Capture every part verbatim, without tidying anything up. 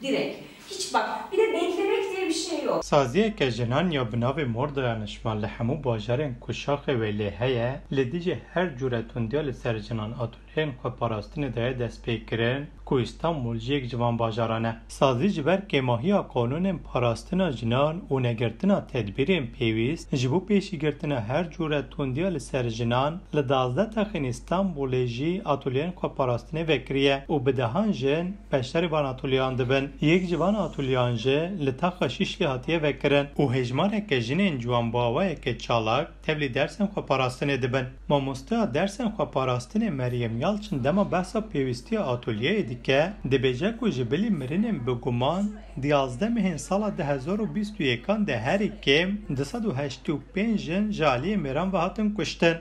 Direkt. Hiç bak, bir de beklemek diye bir şey yok. Saziyeke jinan ya bi navê Mor Dayanışma li hemû bajarên ku şaxê wê lê heye, li dijî her cûre tundiya li ser jinan atölyeyên xweparastinê daye destpêkirin, ku Îstanbul jî yek ji van bajaran e. Sazî ji ber kêmahiya qanûnên parastina jinan û negirtina tedbîrên pêwîst ji bo pêşîgirtina her cûre tundiya li ser jinan li duwazdeh texên Îstanbulê jî atölyeyên xweparastinê vekiriye û bi dehan jin beşdarî van atolyeyan dibin. Yek ji van atolyeyan jî li taxa Şîşlî hatiye vekirin û hejmareke jinên ciwan bi awayeke çalak tevlî dersên xweparastinê dibin. Mamosteya dersên xweparastinê Meryem Yalçin dema behsa pêwîstiya atolyeyê dike, dibêje ku ji bilî mirinên bi guman di yazdeh mehên sala du hezar û bîst û yekan de herî kêm du sed û heştê û pênc jin ji aliyê mêran ve hatin kuştin.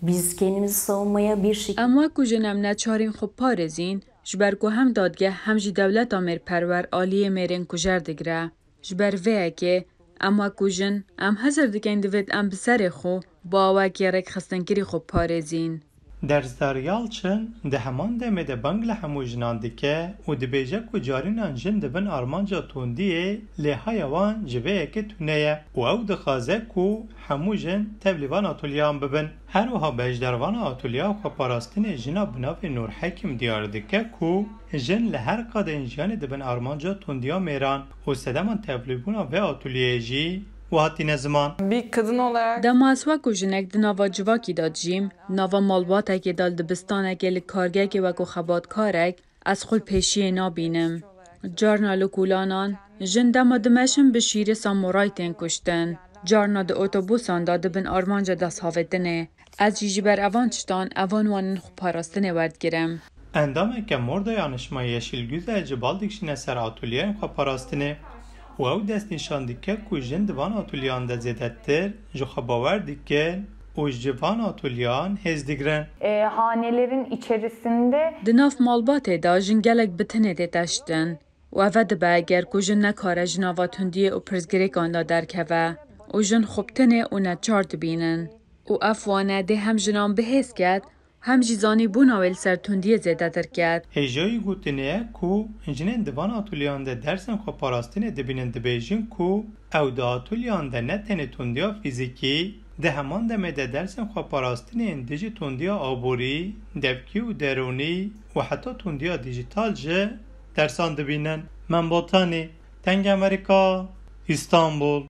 Biz kendimizi savunmaya bir şekilde Em wek ku jin em neçarîn xwe parêzîn, ji ber ku hem dadgeh hem jî dewleta mêrperwer aliyê mêrên kujer digire. Ji ber vê yekê, em wek ku jin, em hizir dikin divêt em bi serê xwe, bi awakê rêkxistinkirî xwe parêzîn. Dersdar Yalçin di heman demê de bang li hemû jinan dike û dibêje ku carînan jin dibin armanca tundiyê, lê haya wan ji vê yekê tune ye û ew dixwaze ku hemû jin tevlî van atolyeyan bibin. Her wiha beşdarvana atolyeya xweparastinê jina bi navê Nûr Hekim diyar dike ku jin li her qadên jiyanê dibin armanca tundiya mêran û sedema tevlîbûna vê atolyeyê jî wiha tîne ziman. Bir kadın olarak Dema ez wek ku jinek di nava civakî de dijîm, nava malbatekê de li dibistanekê li kargehekê wek ku xebatkarek, ez xwe li pêşiyê nabînim. Carna li kolanan, jin dema dimeşin bi şîrê samûray tên kuştin. Carna di otobusan de dibin armanca desthavêtinê. Ez jî ji ber evan tiştan, evan wan in xwe parastinê werdigirim. Endameke Mor Dayanışma Yeşil Güzel ji bal dikişîne ser atolyeyên xweparastinê û ew destnîşan dike ku jin di van atolyeyan de zêdetir ji xwe bawer dikin û ji van atolyeyan hêz digirin. E, hanelerin içerisinde Di nav malbatê de jin gelek bi tinê tête ştin û eve dibe eger ku jin nekare ji nava tundiyê û pirsgirêkan de derkeve û jin xwe bi tinê û neçar dibînin. Û ev wane dê hem jinan bihêz ket, hem jî zanîbûna wê li ser tundiyê zêdetir ket. Hêjayî gotinê ye ku jinên di van atolyeyan de dersên xweparastinê dibînin, dibêjin ku ew di atolyeyan de ne tenê tundiya fîzîkî, di heman demê de dersên xweparastinê yên dijî tundiya aborî, devkî û derûnî û heta tundiya dîjîtal jî dersan dibînin. Mem Botanî, Dengê Amerîka, Îstanbul.